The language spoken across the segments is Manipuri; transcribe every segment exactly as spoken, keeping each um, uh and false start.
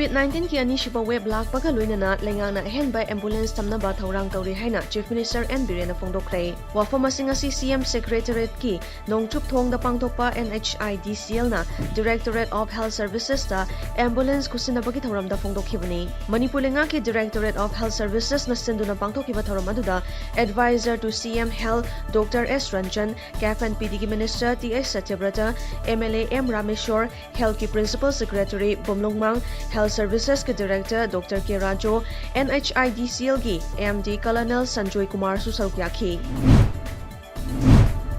COVID nineteen ꯀꯤ ꯑꯅꯤꯁꯨꯕ wave ꯂꯥꯛꯄꯒ ꯂꯣꯏꯅꯅ ꯂꯩꯉꯥꯛꯅ ꯑꯍꯦꯟꯕ ambulance ꯊꯝꯅꯕ ꯊꯧꯔꯥꯡ ꯇꯧꯔꯤ ꯍꯥꯏꯅ Chief Minister ꯑꯦꯟ ꯕꯤꯔꯦꯟꯅ ꯐꯣꯡꯗꯣꯛꯈ꯭ꯔꯦ꯫ ꯋꯥꯐꯝ ꯑꯁꯤꯡ ꯑꯁꯤ ꯁꯤ ꯑꯦꯝ Secretariat ꯀꯤ ꯅꯣꯡꯆꯨꯞ ꯊꯣꯡꯗ ꯄꯥꯡꯊꯣꯛꯄ N H I D C L ꯅ Directorate of Health Services ꯇ ambulance ꯈꯨꯠꯁꯤꯟꯅꯕꯒꯤ ꯊꯧꯔꯝꯗ ꯐꯣꯡꯗꯣꯛꯈꯤꯕꯅꯤ꯫ ꯃꯅꯤꯄꯨꯔ ꯂꯩꯉꯥꯛꯀꯤ Directorate of Health Services ꯅ ꯁꯤꯟꯗꯨꯅ ꯄꯥꯡꯊꯣꯛꯈꯤꯕ ꯊꯧꯔꯝ ꯑꯗꯨꯗ Advisor to C M Health Doctor S Ranjan, Cap and P D ꯒꯤ Minister T H Satyabrata, M L A M Rameshwor, Health ꯀꯤ Principal Secretary Bumlungmang, Health Services ꯀꯤ Director Doctor K Raju, N H I D C L ꯒꯤ M D Colonel ꯁꯟꯖꯣꯏ ꯀꯨꯃꯥꯔꯁꯨ ꯁꯔꯨꯛ ꯌꯥꯈꯤ꯫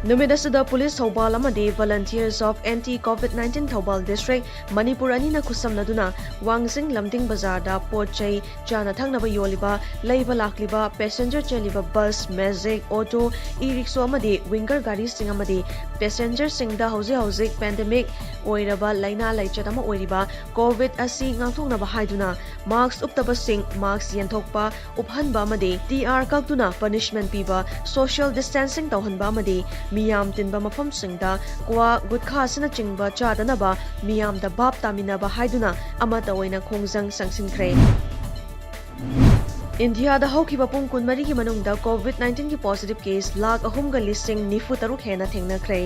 ꯅꯨꯃꯤꯠ ꯑꯁꯤꯗ ꯄꯨꯂꯤꯁ ꯊꯧꯕꯥꯜ ꯑꯃꯗꯤ Volunteers of Anti COVID nineteen Thoubal District Manipur ꯑꯅꯤꯅ ꯈꯨꯠꯁꯝꯅꯗꯨꯅ ꯋꯥꯡꯖꯤꯡ ꯂꯝꯗꯤꯡ ꯕꯖꯥꯔꯗ ꯄꯣꯠ ꯆꯩ, ꯆꯥꯅ ꯊꯛꯅꯕ ꯌꯣꯜꯂꯤꯕ, ꯂꯩꯕ ꯂꯥꯛꯂꯤꯕ, passenger ꯆꯦꯜꯂꯤꯕ bus, magic, auto, e-rickshaw ꯑꯃꯗꯤ winger ꯒꯥꯔꯤꯁꯤꯡ ꯑꯃꯗꯤ passengerꯁꯤꯡꯗ ꯍꯧꯖꯤꯛ ꯍꯧꯖꯤꯛ pandemic ꯑꯣꯏꯔꯕ ꯂꯥꯏꯅꯥ ꯂꯥꯏꯆꯠ ꯑꯃ ꯑꯣꯏꯔꯤꯕ COVID ꯑꯁꯤ ꯉꯥꯛꯊꯣꯛꯅꯕ ꯍꯥꯏꯗꯨꯅ mask ꯎꯞꯇꯕꯁꯤꯡ mask ꯌꯦꯟꯊꯣꯛꯄ, ꯎꯞꯍꯟꯕ ꯑꯃꯗꯤ ꯇꯤ ꯑꯥꯔ ꯀꯛꯇꯨꯅ punishment ꯄꯤꯕ, social distancing ꯇꯧꯍꯟꯕ ꯑꯃꯗꯤ ꯃꯤꯌꯥꯝ ꯇꯤꯟꯕ ꯃꯐꯝꯁꯤꯡꯗ ꯀ꯭ꯋꯥ, ꯒꯨꯠꯈꯥ ꯑꯁꯤꯅꯆꯤꯡꯕ ꯆꯥꯗꯅꯕ ꯃꯤꯌꯥꯝꯗ ꯚꯥꯞ ꯇꯥꯃꯤꯟꯅꯕ ꯍꯥꯏꯗꯨꯅ ꯑꯃꯠꯇ ꯑꯣꯏꯅ ꯈꯣꯡꯖꯪ ꯆꯪꯁꯤꯟꯈ꯭ꯔꯦ꯫ ꯏꯟꯗꯤꯌꯥꯗ ꯍꯧꯈꯤꯕ ꯄꯨꯡ ꯀꯨꯟꯃꯔꯤꯒꯤ ꯃꯅꯨꯡꯗ COVID nineteen ꯒꯤ positive case ꯂꯥꯈ ꯑꯍꯨꯝꯒ ꯂꯤꯁꯤꯡ ꯅꯤꯐꯨ ꯇꯔꯨꯛ ꯍꯦꯟꯅ ꯊꯦꯡꯅꯈ꯭ꯔꯦ꯫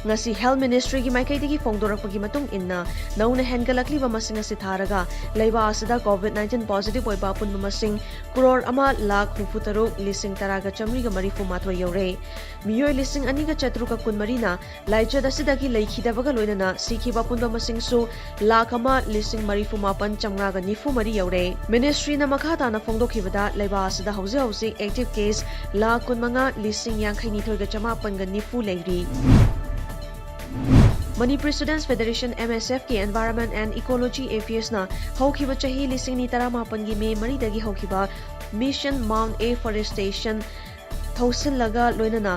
ꯉꯁꯤ Health Ministry ꯒꯤ ꯃꯥꯏꯀꯩꯗꯒꯤ ꯐꯣꯡꯗꯣꯔꯛꯄꯒꯤ ꯃꯇꯨꯡ ꯏꯟꯅ, ꯅꯧꯅ ꯍꯦꯟꯒꯠꯂꯛꯂꯤꯕ ꯃꯁꯤꯡ ꯑꯁꯤ ꯊꯥꯔꯒ ꯂꯩꯕꯥꯛ ꯑꯁꯤꯗ COVID nineteen positive ꯑꯣꯏꯕ ꯑꯄꯨꯟꯕ ꯃꯁꯤꯡ ꯀ꯭ꯔꯣꯔ ꯑꯃ ꯂꯥꯈ ꯍꯨꯝꯐꯨ ꯇꯔꯨꯛ ꯂꯤꯁꯤꯡ ꯇꯔꯥꯒ ꯆꯥꯃꯔꯤꯒ ꯃꯔꯤꯐꯨ ꯃꯥꯊꯣꯏ ꯌꯧꯔꯦ꯫ ꯃꯤꯑꯣꯏ ꯂꯤꯁꯤꯡ ꯑꯅꯤꯒ ꯆꯥꯇ꯭ꯔꯨꯛꯀ ꯀꯨꯟꯃꯔꯤꯅ ꯂꯥꯏꯆꯠ ꯑꯁꯤꯗꯒꯤ ꯂꯩꯈꯤꯗꯕꯒ ꯂꯣꯏꯅꯅ ꯁꯤꯈꯤꯕ ꯑꯄꯨꯟꯕ ꯃꯁꯤꯡꯁꯨ ꯂꯥꯈ ꯑꯃ ꯂꯤꯁꯤꯡ ꯃꯔꯤꯐꯨ ꯃꯥꯄꯟ ꯆꯥꯝꯃꯉꯥꯒ ꯅꯤꯐꯨ ꯃꯔꯤ ꯌꯧꯔꯦ꯫ Ministry ꯅ ꯃꯈꯥ ꯇꯥꯅ ꯐꯣꯡꯗꯣꯛꯈꯤꯕꯗ, ꯂꯩꯕꯥꯛ ꯑꯁꯤꯗ ꯍꯧꯖꯤꯛ ꯍꯧꯖꯤꯛ active case ꯂꯥꯈ ꯀꯨꯟꯃꯉꯥ ꯂꯤꯁꯤꯡ ꯌꯥꯡꯈꯩꯅꯤꯊꯣꯏꯒ ꯆꯃꯥꯄꯟꯒ ꯅꯤꯐꯨ ꯂꯩꯔꯤ꯫ Manipur Students Federation, M S F ꯀꯤ Environment and Ecology Affairs ꯅ ꯍꯧꯈꯤꯕ ꯆꯍꯤ ꯂꯤꯁꯤꯡ ꯑꯅꯤ ꯇꯔꯥꯃꯥꯄꯟꯒꯤ ꯃꯦ ꯃꯔꯤꯗꯒꯤ ꯍꯧꯈꯤꯕ Mission Mount Afforestation ꯊꯧꯁꯤꯜꯂꯒ ꯂꯣꯏꯅꯅ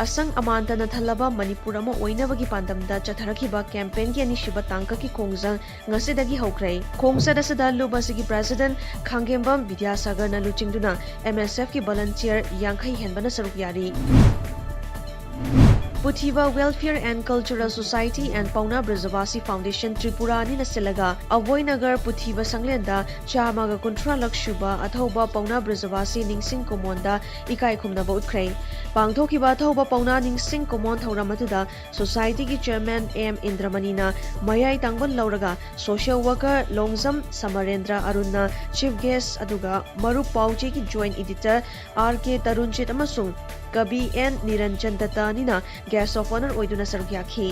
ꯑꯁꯪ ꯑꯃꯥꯟꯇꯅ ꯊꯜꯂꯕ ꯃꯅꯤꯄꯨꯔ ꯑꯃ ꯑꯣꯏꯅꯕꯒꯤ ꯄꯥꯟꯗꯝꯗ ꯆꯠꯊꯔꯛꯈꯤꯕ campaign ꯒꯤ ꯑꯅꯤꯁꯨꯕ ꯇꯥꯡꯀꯛꯀꯤ ꯈꯣꯡꯖꯪ ꯉꯁꯤꯗꯒꯤ ꯍꯧꯈ꯭ꯔꯦ꯫ ꯈꯣꯡꯆꯠ ꯑꯁꯤꯗ ꯂꯨꯞ ꯑꯁꯤꯒꯤ President ꯈꯥꯡꯒꯦꯝꯕꯝ ꯕꯤꯗ꯭ꯌꯥꯁꯥꯒꯔꯅ ꯂꯨꯆꯤꯡꯗꯨꯅ M S F ꯀꯤ volunteer ꯌꯥꯡꯈꯩ ꯍꯦꯟꯕꯅ ꯁꯔꯨꯛ ꯌꯥꯔꯤ꯫ Puthiba Welfare and Cultural Society and Pauna Brajavasi Foundation Tripura ꯑꯅꯤꯅ ꯁꯤꯜꯂꯒ ꯑꯕꯣꯏꯅꯒꯔ ꯄꯨꯊꯤꯕ ꯁꯪꯂꯦꯟꯗ ꯆꯥꯝꯃꯒ ꯀꯨꯟꯊ꯭ꯔꯥ ꯂꯛ ꯁꯨꯕ ꯑꯊꯧꯕ ꯄꯥꯎꯅꯥ ꯕ꯭ꯔꯖꯕꯥꯁꯤ ꯅꯤꯡꯁꯤꯡ ꯀꯨꯃꯣꯟꯗ ꯏꯀꯥꯏ ꯈꯨꯝꯅꯕ ꯎꯠꯈ꯭ꯔꯦ꯫ ꯄꯥꯡꯊꯣꯛꯈꯤꯕ ꯑꯊꯧꯕ ꯄꯥꯎꯅꯥ ꯅꯤꯡꯁꯤꯡ ꯀꯨꯃꯣꯟ ꯊꯧꯔꯝ ꯑꯗꯨꯗ ꯁꯣꯁꯥꯏꯇꯤꯒꯤ ꯆꯦꯌꯔꯃꯦꯟ ꯑꯦꯝ ꯏꯟꯗ꯭ꯔꯃꯅꯤꯅ ꯃꯌꯥꯏ ꯇꯥꯡꯕ ꯂꯧꯔꯒ social worker Longjam ꯁꯃꯔꯦꯟꯗ꯭ꯔ ꯑꯔꯨꯟꯅ chief guest ꯑꯗꯨꯒ ꯃꯔꯨꯞ ꯄꯥꯎꯆꯦꯒꯤ ꯖꯣꯏꯟꯠ ꯏꯗꯤꯇꯔ ꯑꯥꯔ ꯀꯦ ꯇꯔꯨꯟꯖꯤꯠ ꯑꯃꯁꯨꯡ ꯀꯕꯤ ꯑꯦꯟ ꯅꯤꯔꯟꯖꯟ ꯗꯠꯇ ꯑꯅꯤꯅ ꯒꯦꯁ꯭ꯠ ꯑꯣꯐ ꯑꯣꯅꯔ ꯑꯣꯏꯗꯨꯅ ꯁꯔꯨꯛ ꯌꯥꯈꯤ꯫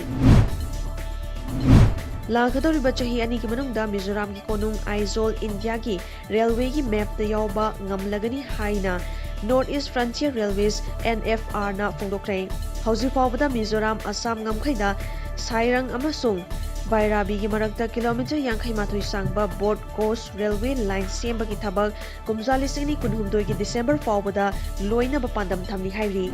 ꯂꯥꯛꯀꯗꯧꯔꯤꯕ ꯆꯍꯤ ꯑꯅꯤꯒꯤ ꯃꯅꯨꯡꯗ ꯃꯤꯖꯣꯔꯥꯝꯒꯤ ꯀꯣꯅꯨꯡ ꯑꯥꯏꯖꯣꯜ ꯏꯟꯗꯤꯌꯥꯒꯤ ꯔꯦꯜꯋꯦꯒꯤ ꯃꯦꯞꯇ ꯌꯥꯎꯕ ꯉꯝꯂꯒꯅꯤ ꯍꯥꯏꯅ North East Frontier Railways, N F R ꯅ ꯐꯣꯡꯗꯣꯛꯈ꯭ꯔꯦ꯫ ꯍꯧꯖꯤꯛ ꯐꯥꯎꯕꯗ ꯃꯤꯖꯣꯔꯥꯝ ꯑꯁꯥꯝ ꯉꯝꯈꯩꯗ ꯁꯥꯏꯔꯪ ꯑꯃꯁꯨꯡ ꯕꯥꯏꯔꯥꯕꯤꯒꯤ ꯃꯔꯛꯇ ꯀꯤꯂꯣꯃꯤꯇꯔ ꯌꯥꯡꯈꯩ ꯃꯥꯊꯣꯏ ꯁꯥꯡꯕ broad gauge railway line ꯁꯦꯝꯕꯒꯤ ꯊꯕꯛ ꯀꯨꯝꯖꯥ ꯂꯤꯁꯤꯡ ꯑꯅꯤ ꯀꯨꯟꯍꯨꯝꯗꯣꯏꯒꯤ ꯗꯤꯁꯦꯝꯕꯔ ꯐꯥꯎꯕꯗ ꯂꯣꯏꯅꯕ ꯄꯥꯟꯗꯝ ꯊꯝꯂꯤ ꯍꯥꯏꯔꯤ꯫